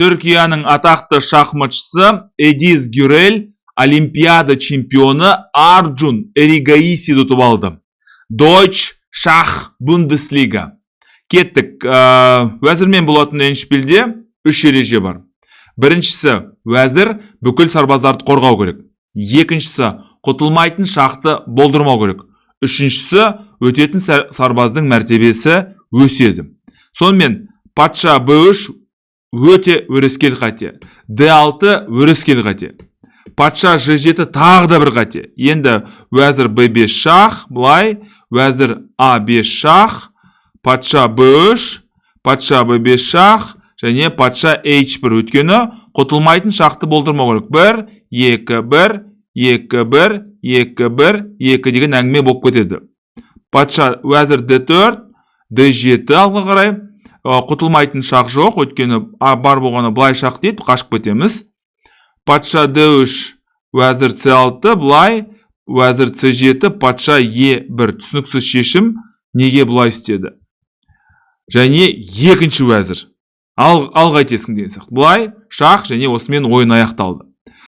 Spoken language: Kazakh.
Түркияның атақты шахматшысы Эдиз Гюрель олимпиада чемпионы Арджун Эригаисиді ұтып алды. Deutsche Schach Bundesliga. Кеттік. Уәзірмен болатын эндшпильде үш ереже бар. Біріншісі: уәзір бүкіл сарбаздарды қорғау керек. Екіншісі: құтылмайтын шақты болдырмау керек. Үшіншісі: өтетін сарбаздың мәртебесі өседі. Сонымен, патша B3 өте өрескел қате. D6 өрескел қате. Патша G7 тағы да бір қате. Енді уәзір B5 шах, былай, уәзір A5 шах, патша B3, патша B5 шах және патша H1. Өйткені құтылмайтын шақты болдырмау керек. 1, 2, 1, 2, 1, 2, 1, 2 деген әңгіме болып кетеді. Патша уәзір D4, D7 алға қарай. Құтылмайтын шақ жоқ, өйткені бар болғаны былай шақ дейді, қашып кетеміз. Патша D3, уәзір C6, былай, уәзір C7, патша E1. Түсініксіз шешім, неге бұлай істеді? Және екінші уәзір. Ал, ал қайтесің деген сияқты. Былай, шах және осымен ойын аяқталды.